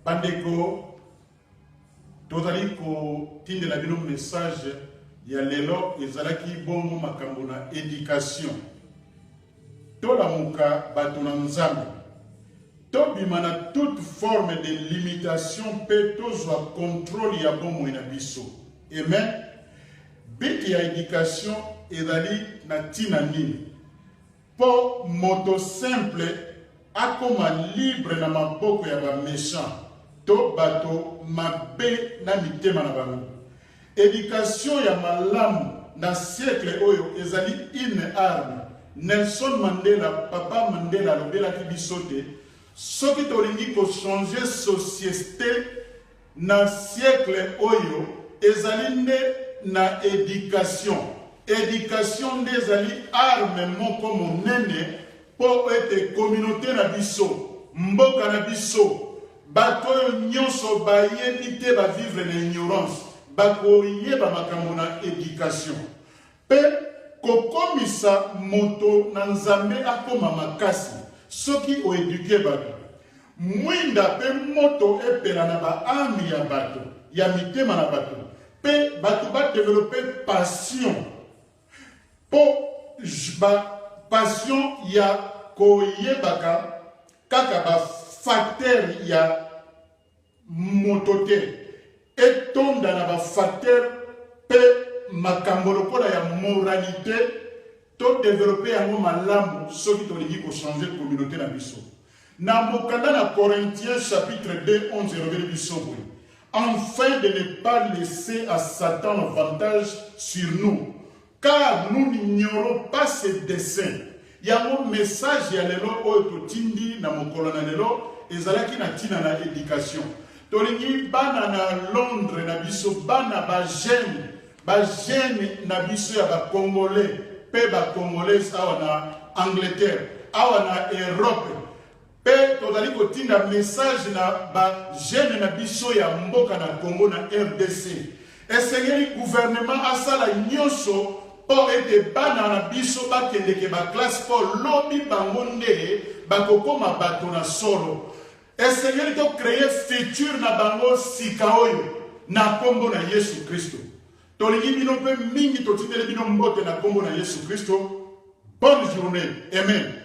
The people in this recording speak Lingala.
Bandeko, tozali kotindela bino message ya lelo ezalaki bongo makambo na education. Tolamuka bato na Nzambe. Tobima na toute forme de limitation mpe tozwa controle ya bomoi na biso. Amen. But ya education ezali na ntina nini? Po moto simple akoma libre na maboko ya ba mechants to bato mabe na mitema na bango. Education ya malamu na siecle oyo ezali une arme. Nelson Mandela, papa Mandela alobelaki biso te soki tolingi ko changer socieste Na siecle oyo ezali nde na education. Education nde ezali arme moko monene mpo ete communaute na biso, mboka na biso, bato oyo nyonso bayebi te ba vivre na ignorance, bakoyeba makambo na education. Mpe kokomisa moto na Nzambe akoma makasi soki o eduquer bato. Mwinda mpe moto epela na ba ame ya bato, ya mitema na bato, mpe bato ba developper passion mpo ba passion ya koyebaka kaka ba facteurs ya moto te etonda na ba facteurs mpe makambo lokola ya moralite to developper yango malamu soki tolingi ko changer communauté na biso. Na mokanda na Corinthiens chapitre 2 11 elobeli biso boye, Enfin de ne pas laisser à Satan l'avantage sur nous, Car nous n'ignorons pas ses desseins. Yango message ya lelo oyo totindi na mokolo na lelo ezalaki na tina na education. Tolingi bana na Londres na biso, bana ba jeunes, ba jeunes na biso ya ba Congolais pe ba Congolaises awa na Angleterre, awa na Europe, Pe tozali kotinda message na ba jeunes na biso ya mboka na Congo na rdc. Esengeli gouvernement asala nyoso po ete bana na biso bakendeke ba classe po lobi bango nde bakokoma bato na solo. Esengeli to creer futur na bango sika oyo na kombo na Yesu Christo. Tolingi bino pe mingi totindeli bino mbote na kombo na Yesu Christo. Bonne journee. Amen.